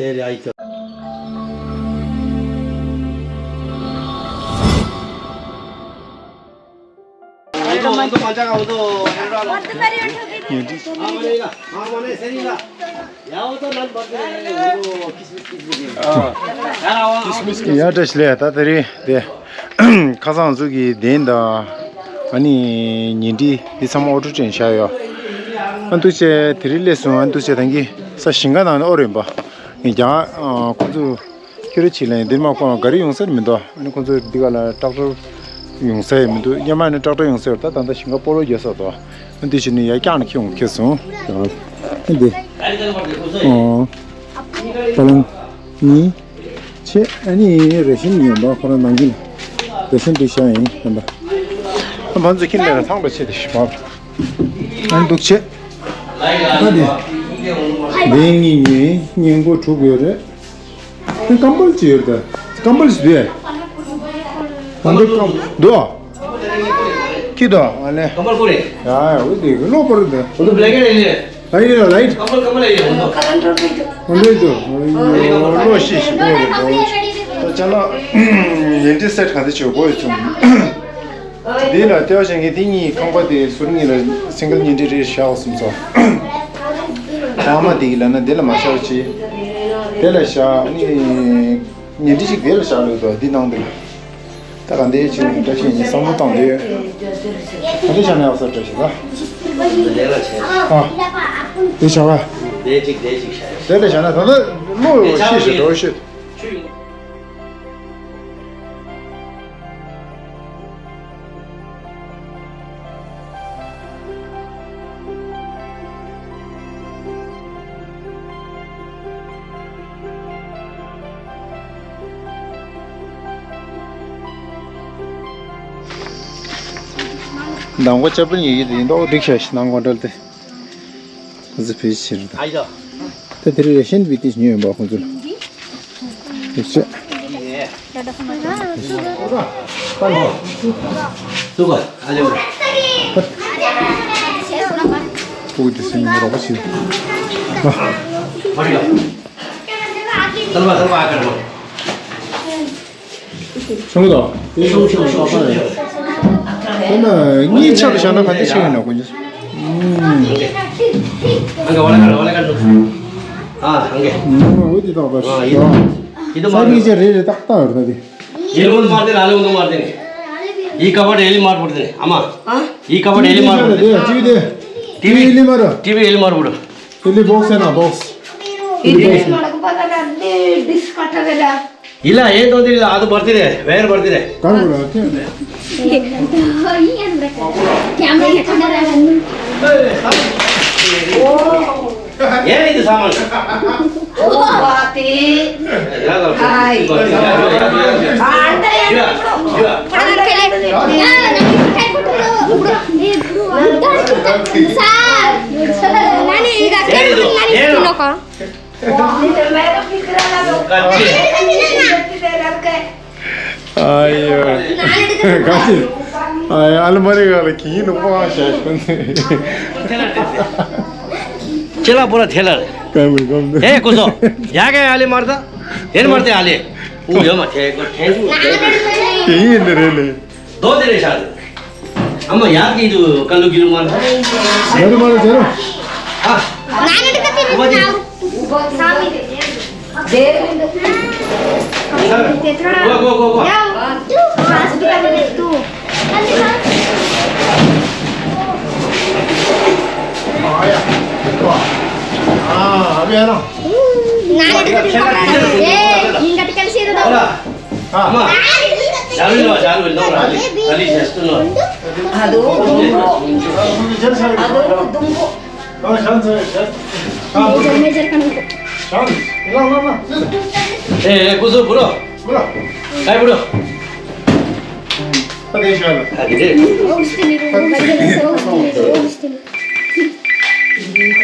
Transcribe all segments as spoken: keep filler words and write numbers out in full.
ཡ་ཡིག་ཚོ། ཨོ་དོ་ཨོ་དོ་མ་ཅག་ཨོ་དོ། ཡ་བཀྲ་ཤིས་བདེ་ལེགས། ད་དེ་རིང་དེ་ཁ་སང་ཚོ་གི་གདན་དང་ཨ་ནི་ཉིན་དྲི་འདི་ཚང་མ་ཨོ་ཊོ་ཊེན་བཞག་ཡོད། ཨ་འདུག་བྱས་དེ་རིང་སླེབས་སོང་། ཨ་འདུག་བྱས་ད་གིན་ས་ཞིང་ཁ་ནང་ནས་ཨོ་རེད་པ། ངས་ཀྱང་ཁོ་ཚོ་ཁྱོད་ར་ཅིག་ལ་ཡིན་འདིར་མ་ཁོང་ག་རེ་ཡོང་ས་མི་འདུག་ཨ་ནི་ཁོ་ཚོ་འདི་ག་ལ་ཊེག་ཊར་ཡོང་ས་ཡང་མི་འདུག་སྔོན་མ་ནི་ཊེག་ཊར་ཡོང་ས་ཡོད། ད་ད་ལྟ་ཞིང་ཁ་སྤོ་ལོ་རྒྱག་ས་འདུག་ཨ་འདི་བྱས་ནས་ཡར་བཀྱགས་ནས་ཁྱེར་ཡོང་ཁྱེར་སོང་། ཨ་འདི་ཨོ་ད་ལན་གཉིས་བྱས། ཨ་ནི་རེ་ཤན་ཡོད་པ་ཁོ་རང་ནང་གི་རེ་ཤན་འདི་བཞག་ཡིན་ད་ལྟ། ཨ་ཕན་ཚུན་ཁྱིམ་ལས་ལ་ཚང་པ་བྱས་ཏེ་ཞིག་བབ། ཨ་འདུག་བྱས། ཨ་ནི་འདི་གཉིས་གཉིས་གཉིས་མགོ་དྲུག་ཡོད་རེད། ཨ་ཀམ་པལ་ཅི་ཡོད་ད། ཀམ་པལ་ཅི་འདུག་ཨ། ང་ཚོ་ཀམ་འདུག་ཨ། ཁྱི་འདུག་ཨ་ལེ། ཀམ་པལ་ཀུ་རེ། ཡ་ཡ་འོ་དེ་གློག་པར་འདུག་འོ་དེ་བླ་ཀེ་ལེ་ལེ། ལ་ཡི་ལ་ལ་ཡི། ཀམ་པལ་ཀམ་པལ་ལ་ཡི་འོ་དེ། འོ་ལེ་འདུག་འོ་ལེ་འདུག་གློག་ཤིག་ཤིག་འོ་རེ་འདུག་ད་ཅ་ལག་ཡིན་ཏེ་སེ་ག་དེ་ཆོས་གོ་ཡོད་ཚུམ། འདི་ལ་ལྟེ་བ་བྱེད་མཁན་དེ་གཉིས་ཁང་པ་དེ་ཟུར་གཉིས་ལ་སིང་གལ་ཉིན་དྲི་རེ་བཞག་གསུངས་སོ། ཨ་མ་དེ་གི་ལབ་ན་འདི་ལ་མ་བཞག་ཅི། དེ་ལ་བཞག་ནི་ཉིན་དྲི་ཞིག་དེ་ལ་བཞག་ལོས་དོ་འདི་ནང་དེ་ལ། ད་ག་འདི་ཅི་བཀྲ་ཤིས་ཉིན་བསམ་བློ་བཏང་དུས། ག་འདི་བཞག་ན་ཡག་ས་བཀྲ་ཤིས་ལ། ཨ། འདི་བཞག་ག་དེ་ལ་བཞག་ན་ད་ལྟ་བློ་ཤེས་ཤིག་འགྲོ་ཤེས། ནང་གོ་ཅབ་པིལ་ཉོ་གི་དེ་ཡིན་མདོག་སྒྲིག་ཤག་ཤི་ནང་གོ་འདྲ་དེ། ཁོ་ཚོ་བེད་ཕྱིར་དང་། ད་དེ་རིང་རེ་ཤན་བི་ཏིས་ཉོས་ཡོད་པ་ཁོ་ཚོ་ལ། ཡོད་ཤག་ཨ་ལེ་བ། ཕུག་དེ་སེམས་རོགས་པ་བྱེད། ཆུང་དང་། དེ་ན་གཉིས་ཆར་བཞག་ན་ག་འདྲ་ཆགས་ཡོད་ན་དགོངས་རྒྱུ། ཨང་གེ་ཝ་ལ་ཀ་ཝ་ལ་ཀ་འདུག་ཨ་ཨང་གེ་ཨང་འོ་དེ་དག་པ་ཨ་ཡིན་ཡིན་དུ་ས་མ་གཉིས་ཆར་རེ་རེ་ཏག་ཏག་ཡོད་ད་དེ། ཡེ་ལོ་མར་དེ་ལ་ལོ་ནུ་མར་དེ་ནི། ཡི་ཀ་བ་དེ་ཡེ་ལི་མར་བུར་དེ་ནི་ཨ་མ། ཡི་ཀ་བ་དེ་ཡེ་ལི་མར་བུར་དེ། ཊི་ཝི་དེ། ཊི་ཝི་ཡེ་ལི་མར། ཊི་ཝི་ཡེ་ལི་མར་བུར། ཊི་ཝི་བོགས་ཡིན་ན་བོགས། ཊི་ཝི་བོགས་ཡིན། ཡིན་ལ་ཡེ་ཏོ་དེ་ལ་ཨ་དོ་བར་དེ་རེད་ཝེར་བར་དེ་རེད། གང་གོ་ར་ཁྱེད་རེད། ཡེ་ཡིན་དུ་ས་མ་ལ། ཨོ་བ་དེ། ཡ་ལ། ཧའི། ཨ་ད་ཡ་ཡ་ཡ་ཡ། ཨ་ད་ཡ་ཡ་ཡ། ཨ་ཡོ། ག་ཅི། ཨ་ཡ་ཨ་ལ་མ་རི་ག་ལ་གིན་ནོ་པ་ཤ་ཤ་ནི། ཁྱེད་ལ་པོ་ར་ཐེ་ལ། ཀ་མི་ཀམ་ནི། ཨེ་ཀོ་སོ། ཡ་ག་ཨ་ལེ་མར་ད། དེ་ནི་མར་དེ་ཨ་ལེ། ཨུ་ཡོ་མ་ཐེ་ཀོ་ཐེ་ཟུ། གིན་ནི་རེད་ལེ། རྡོ་དེ་རེད་ཤག་ཨ་མ་ཡར་གྱིས་འདུག་ཀ་ལུ་གི་རུ་མ་ན། ཟེར་རུ་མ་ན་ཟེར་རུ། ཨ། ན་ནི་འདི་ཀ་ཏི་ནི་ན། ཨུ་བ་ཏི། ཟེར་རུ་འདུག་ཏེ་ཏྲ། གོ་གོ་གོ་གོ། ཡ། ཏུ། ཧ་སི་པི་ཏལ་ཏུ། ཨ་ཡ། ཨ་ཨ་བི་ཨ་ན། ན་ནི་འདི་ཀ་ཏི་ནི་ན། ཨེ། ཡིན་ཀ་ཏི་ཀ་ལི་ཤེས་རུ་འདུག་ཨ་མ། ཞར་ལུས་ལ་ཞར་ལུས་ལོ་ར་ལི་ར་ལི་ཞེས་སུ་ལོ། ཨ་དོ་དུམ་བུ། ཨ་དོ་དུམ་བུ། ཨ་ཞང་ཚ་ཞང་། ཨ་མེ་ཇར་མེ་ཇར་གང་། ཞང་། ལ་ལ་ལ། ཨེ་ཨེ་ཀུ་སུ་བུ་རོ། བུ་རོ། ཨེ་བུ་རོ། ཨ་དེ་ཞང་ལ། ཨ་དེ་རེད། ཨོག་སི་ཊི་ནི་རུ་ཨོག་སི་ཊི་ནི་རུ་ཨོག་སི་ཊི་ནི་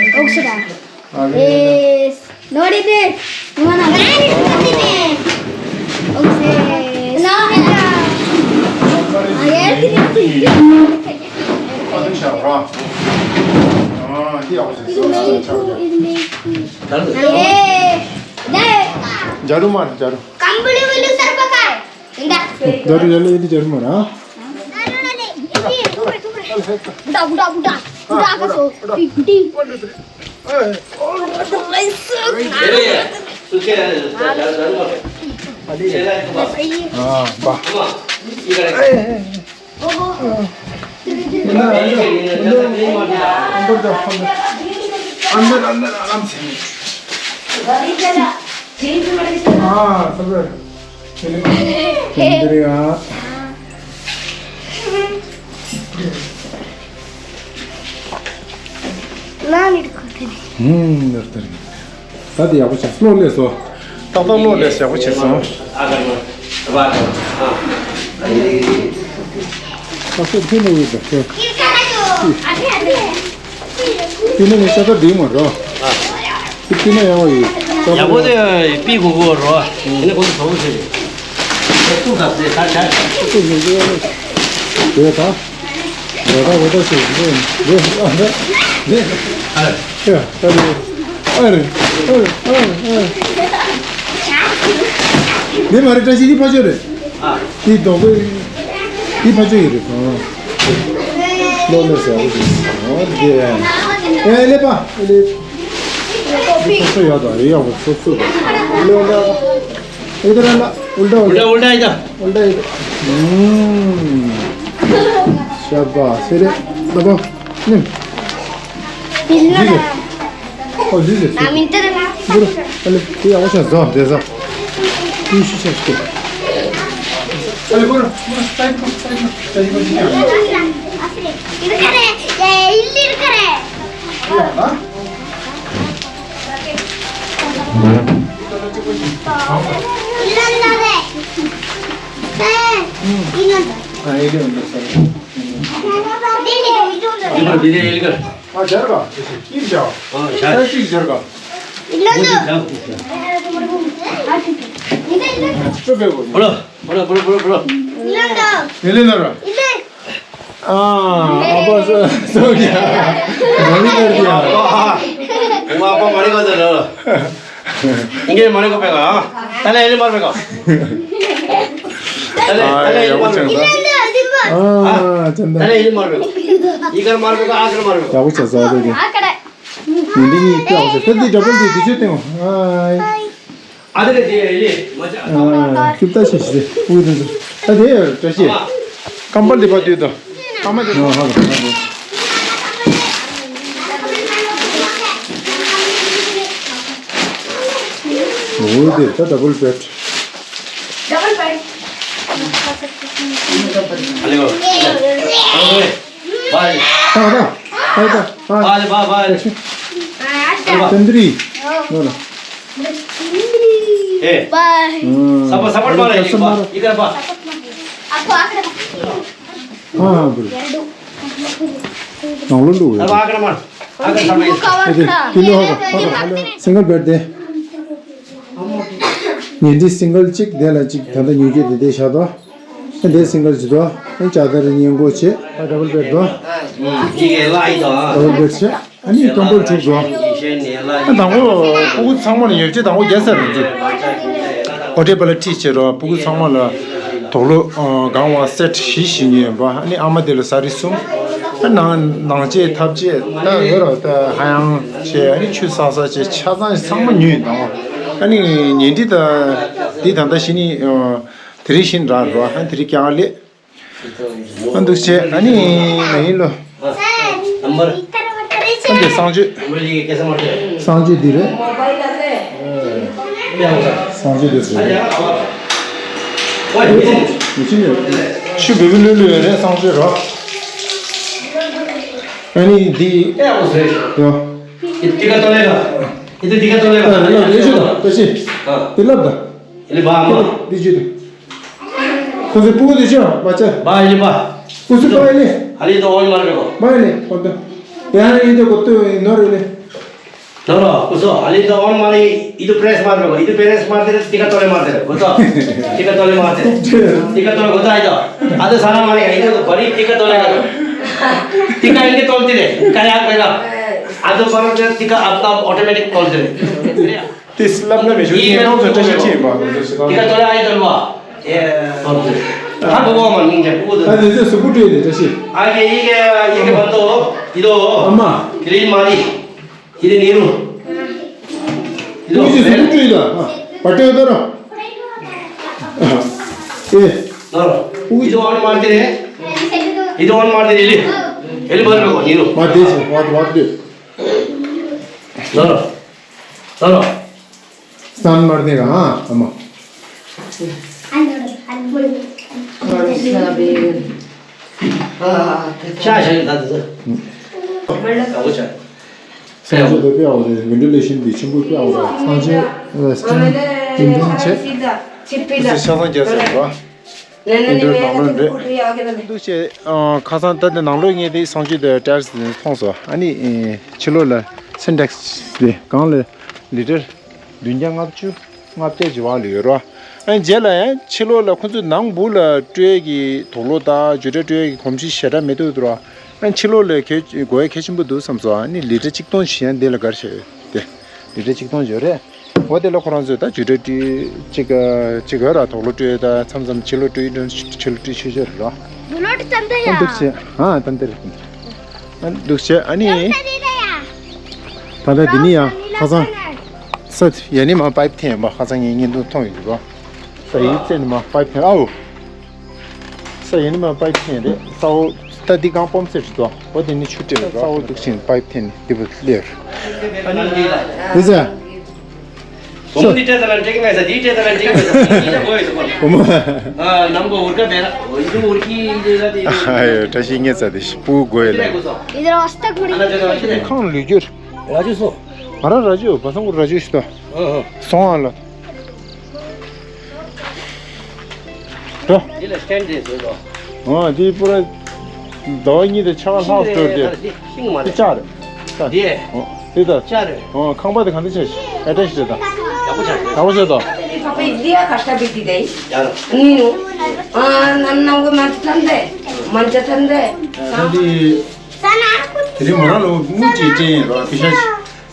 རུ། ཨོག་སི་ཊི་ར། ཨེས། ནོ་རི་ཏེ། ནོ་ན། ཨོག་སེ། ནོ་ཧེ་ཏ། ཨ་ཡེ་ཏི་ཏི་ཏི། ཨ་ཏི་ཤ་ར། ཨ་ཏི་ཨོག་སེ། ཨེ། ནེ། झाड़ू मार, झाड़ू। कंबली वली सर पकड़। इंदा। झाड़ू, झाड़ू, ये झाड़ू मार, हाँ। बुढ़ा, बुढ़ा, बुढ़ा। बुढ़ा का सो। T, T. हाँ, वाह। अंदर, अंदर, अंदर, अंदर, अंदर, आराम से। हाँ, सब है। चलिए। अंदर आ। हम्म, दफ्तर में। ད་དེ་ཡག་པོ་བྱས། གློག་ལས་སོ། ཏག་ཏག་གློག་ལས་ཡག་པོ་བྱས་སོང་། ཏག་ཏག་ཕན་ནས་ཡོད་པ་ཁྱོད། དེ་ནས་ངས་ཤ་ཚ་འདིའི་ངོ་རོ། དེ་ཕན་ན་ཡག་པོ་ཡོད། ཡག་པོ་དེ་པི་གོ་གོ་རོ། དེ་ནས་ཁོང་ཚོ་གྲོགས་པོ་བྱས་ཏེ། ཏུ་ག་ཚེ་ད་ཆ། ཏུ་ཡོད་ཡོད་ཡོད། དེ་ད། རོ་ད་རོ་ད་ཞིག་རེད་རེད་རེད། ཨ་རེ། ཨ་རེ། ཨ་རེ། ཨ་རེ། འདི་མ་རེད། བཀྲ་ཤིས་འདི་ཕ་ཆོས་རེད། འདི་རྡོག་པའི་འདི་ཕ་ཆོས་ཡིན་རེད། ཨ། ལོ་ལོ་ཟེར་བ་ཞིག་ཨ་འདི། ཨེ་ལེ་པ་ཨེ་ལེ། འདི་ཁོ་ཚོ་ཡག་དང་རེད། ཡག་པོ་ཚོ་ཚོ་ལོ་ལོ། ཨེ་དེ་ར་ལ་ཨུལ་ཏ་ཨུལ་ཏ། ཨུལ་ཏ་ཨུལ་ཏ་ཡིན་ད། ཨུལ་ཏ་ཡིན་ད། ཨུམ། ཤ་བ་སེ་རེད། ད་པ་ནིམ། ལི་ལི། ཨོ་ལི་ལི། ན་མིན་ཏེ་ན། འབུར། ཨ་ལེ་དེ་ཡག་པོ་ཆགས་ཟོ་དེ་ཟོ། ཏི་ཤུ་ཆགས་ཏེ། ཨ་ལེ་འབུར་འབུར་སའི་ཁོ་སའི་ཁོ་སའི་ཁོ་ཅི་ཡང་། ཨ། ཨ་ཨེ་ལེ་འབུར་སའི། འདི་ནི་འདི་ནི་ཨེ་ལེ་ག་ཨ་ཇར་ག་ཨིར་ཇ། ཨ་ཇར། ས་ཅིག་ཇར་ག་ཨིར་ལ་འདི་ཇར། ཨ་ཅི་ཅི་ཅི་བེ་གོ། ཧོ་ལོ། ཧོ་ལོ། ཧོ་ལོ། ཧོ་ལོ། ཧོ་ལོ། ཨིར་ལ་འདི། ཨིར་ལ་འདི་ར། ཨིར་ལ། ཨ་ཨ་པ་སོ་སོ་གི་ཨ། མ་ནི་གར་གི་ཨ། ཨ་པ་མ་ནི་གར་གི་ཨ། ཨིན་གེ་མ་ནི་གོ་པེ་ག་ཨ། ད་ལེ་ཨེ་ལེ་མར་པེ་ག་ད་ལེ་ད་ལེ་ཨེ་ལེ་མར་པེ་ག་ཨ་ཅན་ད། ད་ལེ་ཨེ་ལེ་མར་པེ་ག་ཨི་གར་མར་པེ་ག་ཨ་གར་མར་པེ་ག་ཡག་པོ་བྱས་ཟ་དེ་གི། ཡིན་འདི་གཉིས་ཀྱང་ཟེར་ད་འདི་འདྲ་པོ་འདི་འདི་ཆོས་སྟེང་ཨ། ཨ་དེ་ག་དེ་ཨེ་ལེ་མ་ཅ། ཨ་ཀིབ་ཏ་ཤི་ཤི་དེ་ཕུ་གུ་དེ་ཚོ་ད་དེ་བཀྲ་ཤིས་ཀམ་པལ་དེ་པ་དུས་དང་། ཨ་མ་དེ། ཨ་ཧ་ལ་ཧ་ལ། འོ་དེ་ད་ཌ་བལ་བེཌ། ཌ་བལ་བེཌ། ཨ་ལེ་གོ། ཨ་ལེ། བ་ལེ། ད་ད་ད་ད་ད། བ་ལེ་བ་བ་ལེ། ཨ་ལེ་བ། ཏན་ཏྲི། ནོ་ནོ། ཨེ། བ། ཨུམ། ས་པ་ས་པ་མ་རེད། ཡིག་པ་ཡིག་ག་པ། ཨ་ཁོ་ཨ་ཁ་ད། ཨ་བུ། ནང་ལོ་ལུ་ཡ། ཨ་ཁ་མ། ཨ་ཁ་ས་པ་ཡིན། ཨ་དེ་ཏི་ལོ་ཧ་ག་ཧ་ག་ཧ་ལོ། སིང་གལ་བེཌ་དེ། ཉིན་གཅིག་སིང་གལ་གཅིག་དེ་ལ་གཅིག་ད་ལྟ་ཉོས་རྒྱུ་དེ་དེ་བཞག་དོ། ཨ་དེ་སིང་གལ་གཅིག་དོ། ཨ་ཅ་ད་རེ་ཉིན་མགོ་བྱེད། ཨ་ཌ་བལ་བེཌ་དོ། ཨ་ཌ་བལ་བེཌ་བྱེད། ཨ་ནི་ཀམ་པལ་དྲུག་འགྲོ། ཨ་དང་པོ་སྤུ་གུ་ཚང་མ་ལ་ཡོད་ཅེ་དང་པོ་རྒྱལ་ས་རེད་འདུག་ཨོ་ཊེ་པ་ལ་ཁྲིད་བྱེད་རོགས། སྤུ་གུ་ཚང་མ་ལ་དོགས་སློང་གང་བ་སེ་ཊི་བཞི་བཞི་ཉོས་ཡོད་པ། ཨ་ནི་ཨ་མ་དེ་ལ་ཟ་རིགས་གསུམ། ཨ་ནང་ནང་ཆས་ཐབ་ཆས་ད་ཡོད་རོགས། ད་ཧ་ཡང་ཆས། ཨ་ནི་ཆུ་བསགས་ས་ཆས་ཆ་ཚང་ཚང་མ་ཉོས་དང་པོ། ཨ་ནི་ཉིན་དེ་ད་འདི་ད་ལྟ་བཞིན་ནི་དེ་རིང་བཞིན་རག་རོགས། ཨ་དེ་རིང་རྐྱང་ལས། ཨ་འདུག་བྱས། ཨ་ནི་མ་ཡིན་ལོ། ཨ་འདི་གསང་སྤྱོད། གསང་སྤྱོད་འདི་རེད། གསང་སྤྱོད་འདི་རེད། མི་ཤེས་ནས་ཆུ་བེ་བི་ལོས་ལོས་ཡོད་རེད། གསང་སྤྱོད་རོ། ཨ་ནི་འདི་ཡོ། འདི་ག་ཏོ་ལེ་ག་འདི་ག་ཏོ་ལེ་ག་ལབ་ལེ་ཤོད་དང་། ལྟ་ཤེས། འདི་ལབ་དང་། ཨེ་ལེ་བ་མ། འདི་བརྗོད་དང་། ཁོ་ཚོའི་སྤུ་གུ་དེ་ཤོད་བ་ཅག་བ་ཨེ་ལེ་བ། ཁོ་ཚོའི་བ་ཨེ་ལེ། ཨ་ལེ་དོ་ཨོན་མ་རེ་གོ། བ་ཨེ་ལེ་ཨོན་དོ། ཡང་ཨེ་དོ་གོ་ཏོ་ནོ་རེ་ལེ། ནོ་རོ་ཁོ་ཚོ་ཨ་ལེ་དོ་ཨོན་མ་རེ། ཨི་དོ་པྲེས་མ་རེ་གོ། ཨི་དོ་པྲེས་མ་རེ་ཏི་ཀ་ཏོ་ལེ་མ་རེ་གོ་ཏོ། ཏི་ཀ་ཏོ་ལེ་མ་རེ། ཏི་ཀ་ཏོ་ལེ་གོ་ཏོ་ཨི་དོ། ཨ་དོ་ས་ན་མ་རེ་ཨི་དོ་གོ་རི་ཏི་ཀ་ཏོ་ལེ་གོ། ཏི་ཀ་ཨིན་གེ་ཏོལ་ཏི་རེ་ཀ་ཡ་ཀ་ཡ། ཨ་དོ་པ་ར་ཏི་ཀ་ཨབ་ཏ་ཨོ་ཊོ་མེ་ཊིག་ཏོལ་ཏི་རེ། དེ་སླབ་ན་མི་ཆོག་ངས་ཁོང་ཚོ་བཀྲ་ཤིས་ཁྲིད་ཡིན་པ། འདི་ག་ཏོ་ར་ཨའི་ཏོ་ལ་བ། ཨེ། ཧ་གོ་གོ་མ་མིང་ཅན་པུ་ཏོ། ཨ་དེ་ཚོ་གཟུགས་པོ་སྤྲོད་དེ་བཀྲ་ཤིས། ཨ་ཡེ་ཡེ་གེ་ཡེ་གེ་བ་ཏོ། ཡི་དོ། ཨ་མ། ཡི་རི་མ་རི། ཡི་རི་ནི་རུ། ཡི་དོ། ངས་གཟུགས་པོ་སྤྲོད་ད། ཨ། བ་སྤྲོད་ད་ར། ཨེ། ནོ། ཡི་དོ་ཨ་ནི་མ་དེ་རེད། ཡི་དོ་ཨ་ནི་མ་དེ་རེད། ཡི་རི་བ་རི་བ་ནི་རུ། མ་དེ་ཚེ་བ་དེ་བ་དེ། ནོ། ནོ། སྟན་མར་ནི་ག་ཨ་མ། ཤ་ཤ་ཡོད་ད་དེ་ཚོ། ག་བོ་ཆ། སང་ཆོས་དེ་དཔེ་ཨའོ་རེད། ཝེན་ཊི་ལེ་ཤན་དེ་ཆེན་པོ་དཔེ་ཨའོ་རེད། སང་ཆོས་སི་ཊིམ་སི་ཊིམ་བྱས། ཆེ་ཆ་ཚང་རྒྱག་ཟེར་བ། ཨིན་ཌོར་ནང་ལོགས་རེད། འདུག་བྱས། ཁ་སང་ད་ལྟ་ནང་ལོགས་ངས་དེ་སང་ཆོས་དེ་ཊའིལ་སི་དེ་མཐོང་སོང་། ཨ་ནི་ཕྱི་ལོགས་ལ་སིན་ཊེག་སི་དེ་གང་ལ་ལི་ཊར་བདུན་བརྒྱ་ལྔ་བཅུ་ལྔ་བརྒྱ་ཅིག་བ་ལ་ཡོད་རོ། ཨ་ནི་རྗེས་ལ་ཡང་ཕྱི་ལོགས་ལ་ཁོ་ཚོས་ནང་སྦུག་ལ་སྤྲོད་ཀྱི་དུག་ལོག་དང་བརྒྱུད་འཕྲིན་སྤྲོད་ཀྱི་གོམས་གཤིས་ཞེ་དྲག་མི་འདུག་རོ། ཨ་ནི་ཕྱི་ལོགས་ལ་གལ་དགོས་ཡ་གལ་ཆེན་པོ་འདུག་བསམ་སོང་། ཨ་ནི་ལི་ཊར་གཅིག་སྟོང་ཞིག་ཡང་འདི་ལ་བརྒལ་བྱས་ཡོད་དེ། ལི་ཊར་གཅིག་སྟོང་ཡོད་རེད། འོ་དེ་ལ་ཁོ་རང་ཚོས་ད་བརྒྱུད་འཕྲིན་སྤྲོད་གཅིག་གཅིག་ག་ར་དུག་ལོག་སྤྲོད་ད་མཚམས་མཚམས་ཕྱི་ལོགས་སྤྲོད་ཕྱི་ལོགས་སྤྲོད་ཆོག་ཆོག་རེད་རོ། དུག་ལོག་ཏུ་ཙམ་དུ་ཡ། འདུག་བྱས། ཨ་ད་འདིར། འདུག་བྱས། ཨ་ནི། ད་ལྟ་འདི་ནི་ཡ། ཁ་སང་། ས་ཡ་ནི་མ་པའིབ་འཐེན་པ་ཁ་སང་ངས་བརྙན་ཐུང་མཐོང་ཡོད་རོ། ས་ཡི་རྩེ་ནི་མ་པའིབ་འཐེན་ཨའོ། ས་ཡ་ནི་མ་པའིབ་འཐེན་རེད། ས་འོ། ད་འདི་གང་སྤོམ་སེ་རེད་དོ། འོ་དེ་ནི་ཆུ་སྤྲད་རོ། ས་འོ་འདུག་བྱས་པའིབ་འཐེན་ནི་འདི་བུ་སླེབས། ཨ་ནི་འདི་ལ། འདི་ཟེར། བུ་མོ་འདི་སྤྲད་ད་ལ་འགྲིག་གི་མེད་ས། འདི་སྤྲད་ད་ལ་འགྲིག་གི་མེད་ས། འདི་ལ་དགོས་ཡོད་ས་གོ། བུ་མོ། ཨ་ནམ་གོ་འུར་ཀ་བེ་ར། འུར་ཀི་འུར་ཀི་འདི་ལ་དེ། ཨ་ཡོ་བཀྲ་ཤིས་ངེད་ཚ་དེ་ཤི་སྤུ་དགོས་ལ། འདི་ལ་སྟག་གུ་རི། ཁང་ལུས་རྒྱུར། ར་ཇུ་སོ། ང་རང་ར་ཇུ་བ་སང་གུ་ར་ཇུ་ཤི་ཏོ། སོང་ཨ་ལ། འགྲོ། འདི་ལ་སྟན་དེ་བཟོས་དོ། ཨ་འདི་པུ་ར། ཟླ་བ་གཉིས་དེ་ཆ་ལྷག་སྤྲོད་དེ། ཤིང་མ་རེད། ཅ་རེད། འདི། འདི་ད། ཅ་རེད། ཁང་པ་དེ་གང་འདྲ་བྱས། ཨེ་ཊེཆ་བྱས་ད། ཡག་པོ་ཆགས་རེད། ཡག་པོ་བྱས་དོ། འདི་ཡ་ཁ་ཤ་བི་དེ་དེ། ཡ་ར། ནི་ནུ། ཨ་ནམ་ནམ་གོ་མ་ཐན་དེ། མ་ཇ་ཐན་དེ། ད་འདི། དེ་རིང་མོ་རང་ལོ་མུ་ཅིག་སྤྲད་ཡིན་རོ། པི་ཤ།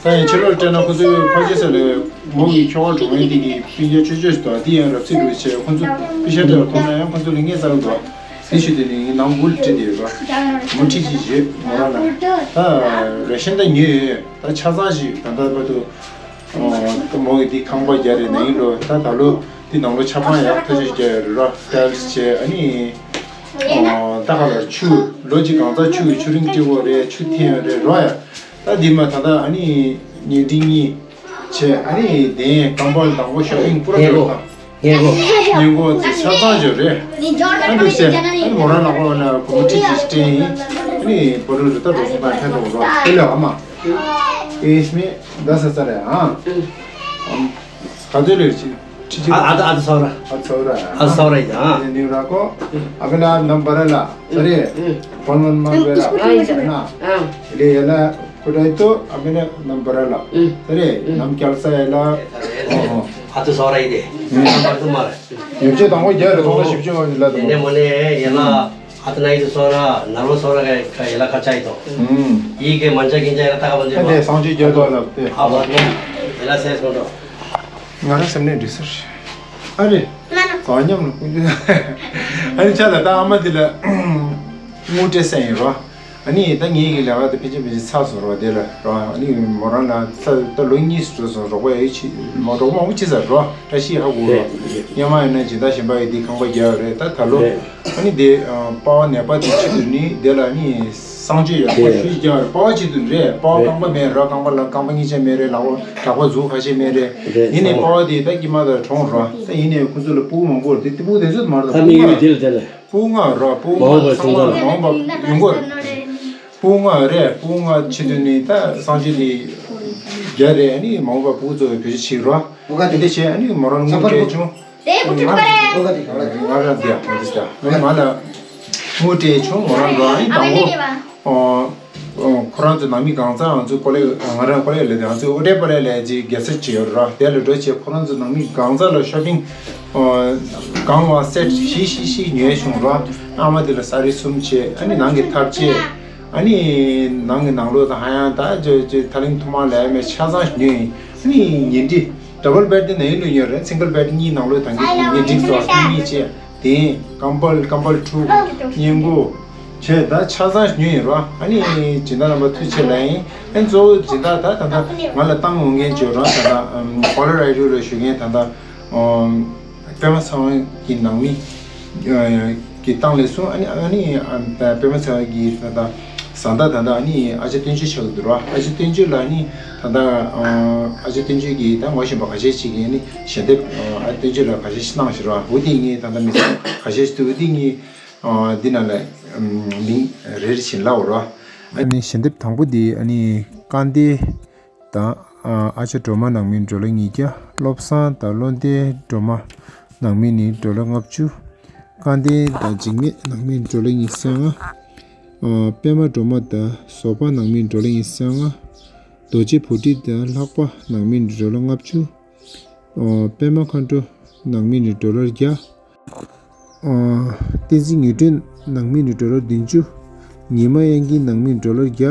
ད་ཡང་ཕྱི་ལོགས་སྤྲད་ན་ཁོ་ཚོའི་ཕ་ཇེ་ས་ལས་མོ་གི་ཁྱོ་ག་འགྲོ་མཁན་དེ་གི་སྤུན་ཀྱག་ཆོས་ཆོས་ཤིག་འདུག་དེ་ཡང་རབ་ཚིག་རུ་བྱས་ཁོ་ཚོ་པི་ཤ་སྤྲད་ལ་ཁོ་ན་ཡང་ཁོ་ཚོ་ལ་ངས་ཙག་འདུག་དེ་ཞུ་དེ་ནི་ངའི་ནང་འགུལ་སྤྲད་དེ་ཡོད་རོ། མོ་ཁྲིད་ཅིག་བྱེད་མོ་རང་ལ་ད་རེ་ཤན་ད་ཉོས་ཡོད། ད་ཆ་ཚང་ཞིག་ད་ལྟ་བར་དུ་ད་མོ་གི་དེ་ཁང་པ་རྒྱག་རེད། ནང་ཡིན་འགྲོ། ད་ད་ལོ་དེ་ནང་ལོ་ཆ་ཚང་ཡག་ཐག་ཆོད་རྒྱག་ཡོད་རེད་རོ། ཊའིལ་སི་བྱས། ཨ་ནི་ད་ག་ལ་ཆུ་ལོ་གཅིག་གང་ཚ་ཆུ་ཆུ་རིན་སྤྲད་དགོས་རེད། ཆུ་འཐེན་ཡོད་རེད་རོ། ཡ། ད་འདི་མ་ད་ལྟ་ཨ་ནི་ཉིན་འདི་གཉིས་བྱས། ཨ་ནི་དེ་རྐང་པ་དང་པོ་ཤོ་པིང་པུ་ར་ཉེན་གོ། ཉེན་གོ། ཉེན་གོ་ཚེ་ཆ་ཚང་བརྗོད་རེད། ཨ་འདུག་སེ་ཨ་ནི་མོ་རང་ལག་པ་ལ་གོམ་ཁྲི་ཅིག་སྤྲད་ཡིན། ཨ་ནི་བོ་རུ་རི་ད་འགྲོ་སོང་ད་ཁྱེད་ཚོ་རོ་ཨེ་ལེ་ཨ་མ། ཨེ་སྨད་ད་ས་ས་རེད་ཨ། ག་ཚོད་ལས་ཅི་ཅི་ཅི། ཨ་ཨ་ཨ་ཚོ་ར། ཨ་ཚོ་ར། ཨ་ཚོ་ར་ཡིན་ཨ། ནི་ར་ཀོ་ཨ་ཕི་ལ་ནམ་བ་ར་ལ། ཨ་རེད། ཕོན་མན་མ་བེ་ར། ཨ་ཡིན་ན། ཨ་ལེ་ཡ་ལ་ཀུ་ཏའི་ཏོ་ཨ་མེ་ན་ནམ་བ་ར་ལ། ཨ་རེད། ནམ་སྐྱལ་ས་ཡ་ལ། ཨ་ཏུ་སོ་ར་ཡི་དེ། ནམ་བ་ར་ཏུ་མ་ར། ཡོ་ཆེ་དང་པོ་རྒྱ་རེ་ཐོང་ལ་ཞིབ་ཆུ་ཡོང་ལ་དུ། ནེ་མོ་ནེ་ཡ་ལ་ཨ་ཏུ་ན་ཡི་ཏུ་སོ་ར་ན་རོ་སོ་ར་ག་ཡ་ལ་ཁ་ཆ་ཡི་དོ། ཡི་གེ་མན་ཆ་གིན་ཆ་ཡ་ལ་ཏ་ག་མན་ཆ་ཡི་དོ། སང་ཆུ་རྒྱ་དོ་ལ་དེ། ཨ་བ་ནེ་ཡ་ལ་སེ་སོ་དོ། ང་རང་སེམས་ནས་འདྲི་སར། ཨ་རེ། ད་མཉམ་ལ་ཀུན་ཏུ། ཨ་ནི་ཆ་ལ་ད་ཨ་མ་དེ་ལ་དངུལ་སྤྲད་ས་ཡིན་རོ། ཨ་ནི་ད་ངེད་ཀྱི་ལས་ཀ་དེ་ཕལ་ཆེར་ཕལ་ཆེར་ཚར་སོང་རོ་དེ་ལ་རོ། ཨ་ནི་མོ་རང་ལ་ཚ་ད་ལོ་གཉིས་སུ་འགྲོ་སོང་། རོགས་པ་ཡ་ཆི་མོ་རོགས་པ་མང་པོ་ཆི་ས་རོ། བཀྲ་ཤིས་ཧ་གོ་རོ། སྔོན་མ་ཡིན་ན་སྦྱིན་བདག་གཞན་པ་ཡི་དེ་ཁང་པ་རྒྱག་ཡོད་རེད། ད་ད་ལོ་ཨ་ནི་དེ་པ་ནད་པ་དེ་ཆི་དུ་ནི་དེ་ལ་ནི་གསང་སྤྱོད་ཡོད་པ་ཞུ་རྒྱག་ཡོད་རེད། པ་ཆི་དུ་རེད། པ་རྐང་པ་མེད་རོ། རྐང་པ་ལ་རྐང་པ་གཉིས་ཆ་མེད་རེད། ལག་པ་ལག་པ་མཛུབ་ཁ་ཤས་མེད་རེད། ཡིན་ནའི་པ་དེ་ད་ཀྱི་མ་ད་གྲོངས་རོ། ད་ཡིན་ནའི་ཁོ་ཚོ་ལ་སྤུ་གུ་མང་པོ་རེད། དེ་སྤུ་གུ་དེ་ཚོ་མ་རེད། ད་སྤུ་གུ་ལྔ་རོ། སྤུ་གུ་ལྔ་ཚང་མ་ལ་མ་འོངས་པ་ཡོང་གི་རེད། སྤུ་གུ་ལྔ་རེད། སྤུ་གུ་ལྔ་ཆི་དུ་ནི་ད་གསང་སྤྱོད་དེ་རྒྱག་རེད། ཨ་ནི་མ་འོངས་པ་སྤུ་གུ་ཚོ་བེད་སྤྱོད་བྱེད་རོ། དེ་འདྲ་བྱས་ཨ་ནི་མོ་རང་དངུལ་སྤྲད་བྱུང་། ང་རང་དེ་ང་རང་དེ་ང་ལ་དངུལ་སྤྲད་བྱུང་། མོ་རང་རོ། ཨ་ནི་དང་པོ་ཁོ་རང་ཚོ་ནང་མི་གང་ཚང་ང་ཚོ་ཀོ་ལེ་ང་རང་ཀོ་ལེ་ལ་ང་ཚོ་ཨོ་ཏེ་པ་ལེ་ལ་ཅིག་རྒྱལ་ས་ཅིག་ཡོད་རོ། དེ་ལ་འགྲོ་བྱས་ཁོ་རང་ཚོ་ནང་མི་གང་ཚང་ལ་ཤོ་པིང་གང་བ་སེ་ཊི་བཞི་བཞི་བཞི་ཉོས་བྱུང་རོ། ཨ་མ་དེ་ལ་ས་རི་གསུམ་བྱས། ཨ་ནི་ནང་གི་ཐབ་ཆས། ཨ་ནི་ནང་གི་ནང་ལོགས་དང་ཧ་ཡང་ད་ཅོ་ཅོ་ཐ་ལིང་ཐུ་མ་ལས་མེད་ཆ་ཚང་ཉོས་ཡིན། ཨ་ནི་ཉིན་དེ་ ཌབ་བལ་བེཌ་དེ་ནང་ཡིན་ལོས་ཉོས་རེད། སིང་གལ་བེཌ་གཉིས་ནང་ལོས་ཐང་གི་ངས་འགྲིག་སོང་། ཐུག་མིག་བྱས་དེ་ཀམ་པལ་ཀམ་པལ་ཕྲུག་སྙིང་པོ་བྱས་ད་ཆ་ཚང་ཉོས་ཡིན་རོ། ཨ་ནི་སྦྱིན་བདག་རྣམ་པ་ཐུགས་རྗེ་ཆེ་ལབ་ཡིན། ཨ་ནི་གཙོ་བོ་སྦྱིན་བདག་ད་ད་ལྟ་ང་ལ་བཏང་འོང་མཁན་བྱོས་རོ། ད་ལྟ་ཨམ་ཀོ་ལོ་ར་ཌོ་ལ་བཞུགས་མཁན་ད་ལྟ་ཨམ་པད་མ་ཚེ་དབང་གི་ནང་མི་གི་བཏང་ལས་སོང་། ཨ་ནི་ཨ་ནི་ཨམ་པད་མ་ཚེ་དབང་གི་ད་ལྟ་བཟའ་ཟླ་ད་ལྟ་ཨ་ནི་ཨ་ཅག་བསྟན་ཆོས་ཆགས་ཀྱི་འདུག་རོ། ཨ་ཅག་བསྟན་ཆོས་ལ་ཨ་ནི་ད་ལྟ་ཨ་ཅག་བསྟན་ཆོས་ཀྱི་ད་ངོ་ཤེས་པ་ཁ་ཤས་ཅིག་གིས་ཨ་ནི་ཞལ་འདེབས་ཨ་བསྟན་ཆོས་ལ་ཁ་ཤས་ཤིག་གནང་ཞིག་རོ། འོ་དེ་ངས་ད་ལྟ་མི་ཚང་ཁ་ཤས་ཤིག་འདུག་འོ་དེ་ངས་ཨ་འདི་ནང་ལ་ཨམ་མིང་རེ་རེ་བཞིན་ལབ་འོ་རོ། ཨ་ནི་ཞལ་འདེབས་དང་པོ་འདི་ཨ་ནི་སྐལ་ལྡན་དང་ཨ་ཅག་སྒྲོལ་མ་ནང་མི་ཌོ་ལར་ཉིས་བརྒྱ། བློ་བཟང་དང་བློ་ལྡན་སྒྲོལ་མ་ནང་མི་ནི་ཌོ་ལར་ལྔ་བཅུ། སྐལ་ལྡན་དང་འཇིགས་མེད་ནང་མི་ཌོ་ལར་ཉི་ཤུ་རྩ་ལྔ། ཨ་པད་མ་སྒྲོལ་མ་དང་བཟོད་པ་ནང་མི་ཌོ་ལར་ཉི་ཤུ་རྩ་ལྔ། རྡོ་རྗེ་བུ་ཁྲིད་དང་ལྷག་པ་ནང་མི་ཌོ་ལར་ལྔ་བཅུ། ཨ་པད་མ་མཁའ་འགྲོ་ནང་མི་ནི་ཌོ་ལར་བརྒྱ། ཨ་བསྟན་འཛིན་དངོས་སྒྲོན་ནང་མི་ནི་ཌོ་ལར་བདུན་ཅུ། ཉི་མ་དབྱངས་སྐྱིད་ནང་མི་ཌོ་ལར་བརྒྱ།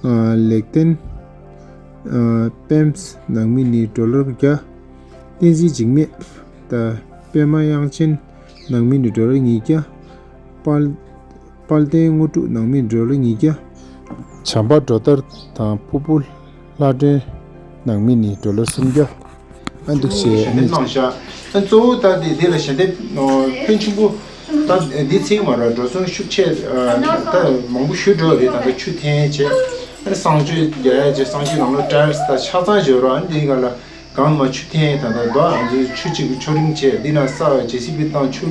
ཨ་ལེགས་ལྡན་ཨ་པེམས་ནང་མི་ནི་ཌོ་ལར་བརྒྱ། བསྟན་འཛིན་འཇིགས་མེད་དང་པད་མ་དབྱངས་ཅན་ནང་མི་ནི་ཌོ་ལར་ཉིས་བརྒྱ། དཔལ་དཔལ་ལྡན་དངོས་གྲུབ་ནང་མི་ཌོ་ལར་ཉིས་བརྒྱ། བྱམས་པ་སྒྲོ་ལྟར་དང་ཕུར་བུ་ལྷ་སྒྲོན་ནང་མི་ནི་ཌོ་ལར་སུམ་བརྒྱ། ཨ་འདུག་བྱས་ཨ་ཞལ་འདེབས་ནི་གནང་ཤག་ཨ་གཙོ་བོ་ད་དེ་དེ་ལ་ཞལ་འདེབས་ཨ་ཕོན་ཆེན་པོ་ད་འདི་ཚིག་མ་རེད། འགྲོ་སོང་ཤུགས་ཆེ་ཨ་ད་མང་པོ་ཞུ་འགྲོ་རེད། ད་ལྟ་ཆུ་འཐེན་བྱས་ཨ་ནི་གསང་སྤྱོད་རྒྱག་ཡ་བྱས་གསང་སྤྱོད་ནང་ལོགས་ཊ་ཡལ་སི་ད་ཆ་ཚང་བྱས་རོགས། ཨ་ནི་འདི་ག་ལ་གང་མ་ཆུ་འཐེན་ད་ལྟ་རྡོ་ཨ་ཚོའི་ཆུ་གཅིག་གི་ཆུ་རིང་བྱས་འདི་ན་ས་ཇེ་སི་བི་བཏང་ཆུ་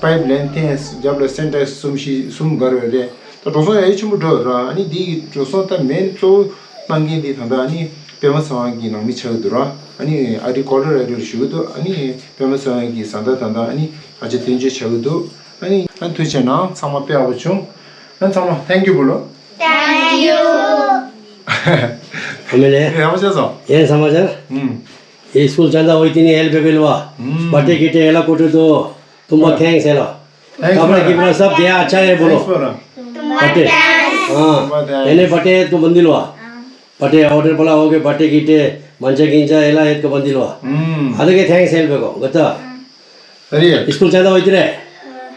པའིབ་ལེན་འཐེན་རྒྱབ་ལ་སེན་ཊེག་སི་གསུམ་བཞི་གསུམ་བརྒལ་བ་རེད། ད་འགྲོ་སོང་ཡ་ཡི་ཆེན་པོ་འགྲོ་ར། ཨ་ནི་འདི་ཡི་འགྲོ་སོང་ད་མེན་གཙོ་བོ་གནང་མཁན་འདི་ད་ལྟ་ཨ་ནི་པད་མ་ཚེ་དབང་གི་ནང་མི་ཆགས་ཀྱི་འདུག་ར། ཨ་ནི་ཨ་རི་ཀོ་ལོ་ར་ཌོ་ལ་བཞུགས་ཀྱི་འདུག་ཨ་ནི་པད་མ་ཚེ་དབང་གི་བཟའ་ཟླ་ད་ལྟ་ཨ་ནི་ཨ་ཅག་བསྟན་ཆོས་ཆགས་ཀྱི་འདུག་ཨ་ནི་ཨ་ཐུགས་རྗེ་གནང་། ཚང་མ་དཔེ་ཡག་པོ་བྱུང་། ཨ་ཚང་མ་ཐེང་ཀྱུ་བོ་ལོ། Thank you. ཨ་མེ་ལེ། ཡག་པོ་བྱས་སོང་། ཡེ་ཚང་མ་ཆ། ཨུམ། ये स्कूल चंदा हुई थी नहीं, हेल्प बेबे लुआ। हम्म। बटे किटे एला कोटे दो। तुम्बा थैंक्स एला। थैंक्स कपड़ा बोला। किपड़ा सब दिया, अच्छा है बोलो। थैंक्स बोला। बटे। हाँ। तुम्बा थैंक्स। एने बटे तो बंदी लुआ। बटे ऑर्डर बोला हो गए, बटे किटे, मंचा किंचा एला एक बंदी लुआ। हम्म। अदके थैंक्स हेल्प को, गता। अरे। स्कूल चंदा हुई थी रे?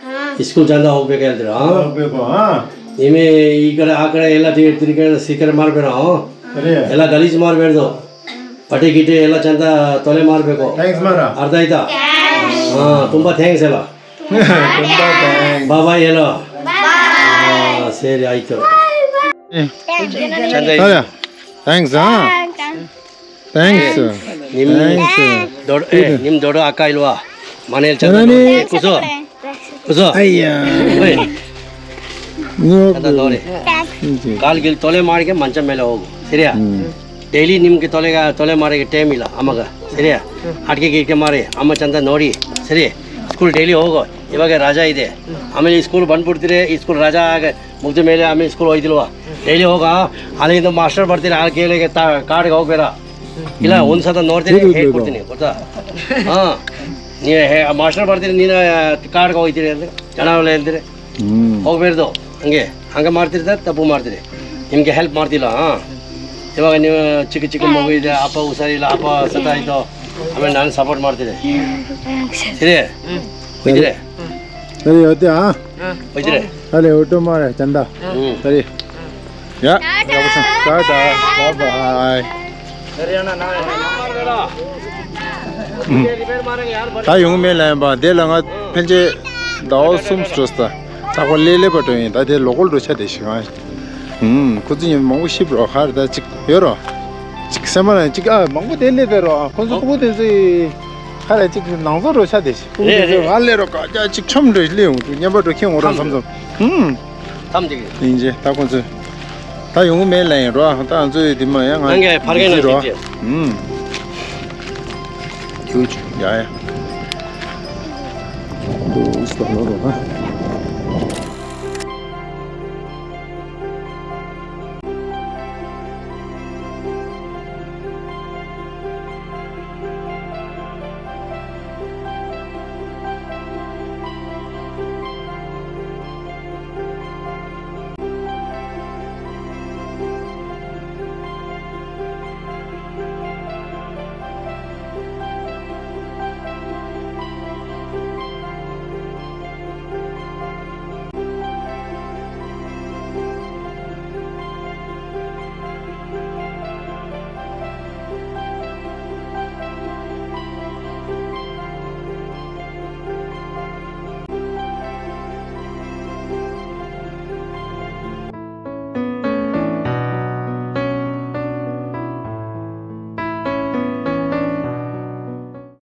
हाँ। स्कूल चंदा हो गए क्या तेरा, हाँ? हो गए को, हाँ। इमे इकड़े आकड़े एला ती-, तिरके सीकर मार बेरा, हाँ? अरे। एला गलीज मार बेर दो। बटे किटे एला चंदा तोले मार बेको। थैंक्स मारा। अर्धा ही था। हाँ, तुम्बा थैंक्स एला। तुम्बा थैंक्स। बाय बाय एला। बाय। हाँ, सेरी आई तो। ए। चंदा ही। अरे, थैंक्स, हाँ। थैंक्स। निम थैंक्स। दोड़-, ए, निम दोड़ो आका इलवा। मानेल चंदा दोड़ो। कुसो? कुसो? अय्या। ओए। नो। चंदा दोड़े। काल गिल तोले मार के मंचा मेला होगो। सिरिया। डेली निम के तोले का, तोले मारे के टाइम इला, अम्मा का। सिरिया। अटके के, के मारे, अम्मा चंदा नोड़ी। सिरिया। स्कूल डेली होगो। इवागे राजा इदे। आमेले स्कूल बंद पड़ती रे, स्कूल राजा आगे मुझे मेले आमेले स्कूल होई दिलवा। डेली होगा। आले तो मास्टर पढ़ती रे, आल के लेके ता-, कार्ड का हो बेरा। इला उन साथ नोर तेरे हेड पड़ती नहीं, पता। हाँ। ये है, मास्टर पढ़ती रे, नीना कार्ड का होई तेरे, जना वाले तेरे। ಹೋಗ್ಬೇಡ್ದು. ಹಂಗೆ, ಹಂಗೆ ಮಾಡ್ತಿರ್ತಾರೆ, ತಪ್ಪು ಮಾಡ್ತೀರಿ. ನಿಮಗೆ ಹೆಲ್ಪ್ ಮಾಡ್ತಿಲ್ಲ, ಹಾಂ? ಇವಾಗ ನೀವು ಚಿಕ್ಕ ಚಿಕ್ಕ ಮಗು ಇದೆ, ಅಪ್ಪ ಹುಷಾರಿಲ್ಲ, ಅಪ್ಪ ಸತ್ತಾಯ್ತು, ಆಮೇಲೆ ನಾನು ಸಪೋರ್ಟ್ ಮಾಡ್ತೀನಿ. ಸರಿ? ಹೋಯ್ತೀರಿ? ಸರಿ, ಹೋಯ್ತೀಯಾ? ಹೋಯ್ತೀರಿ? ಅಲ್ಲೇ ಊಟ ಮಾಡಿ, ಚಂದ. ಹ್ಞೂ. ಸರಿ. ಯಾ. ಟಾಟಾ. ಬಾಯ್ ಬಾಯ್. ད་ཡོང་མེད་ལན་པ་དེ་ལ་ང་ཕན་ཆད་ཟླ་བ་གསུམ་འགྲོ་ས། ཚགས་པར་ལས་ལས་པ་འགྲོ་ཡིན། ད་དེ་ལོ་གོལ་འགྲོ་ཆ་དེ་ཞིག་ང་། ཁོ་ཚོ་ཡིན་མང་པོ་ཤི་བ་རོ། ཧར་ད་ཅིག་ཡོད་རོ། ཅིག་སེམས་མ་ལ་ཅིག་ཨ་མང་པོ་དེ་ལས་དེ་རོ། ཁོ་ཚོ་ཕྲུ་གུ་དེ་ཚོ་ཧ་ལས་ཅིག་ནང་ཚོ་འགྲོ་ཆ་དེ་ཞིག། ཕྲུ་གུ་དེ་ཚོ་ང་ལས་རོ་ཀ་ཅག་ཅིག་ཆོམ་འགྲོ་ལས་ཡོང་དུས་མཉམ་པ་འགྲོ་ཁྱེད་ངོ་རང་བསམ་བསམ། ཐམ་ཅིག་ཡིན་ཅེ་ད་ཁོ་ཚོ། ད་ཡོང་གི་མེད་ལན་རོ། ད་ང་ཚོའི་དེ་མ་ཡང་ང་ནང་གི་ཕར་གི་ནང་རོ། ཅིག་ཅིག་ཨུམ། ཁྱེའུ་ཅིག་ཡ་ཡ། ཨུ་སྟོང་ལོ་རོ་ཧ།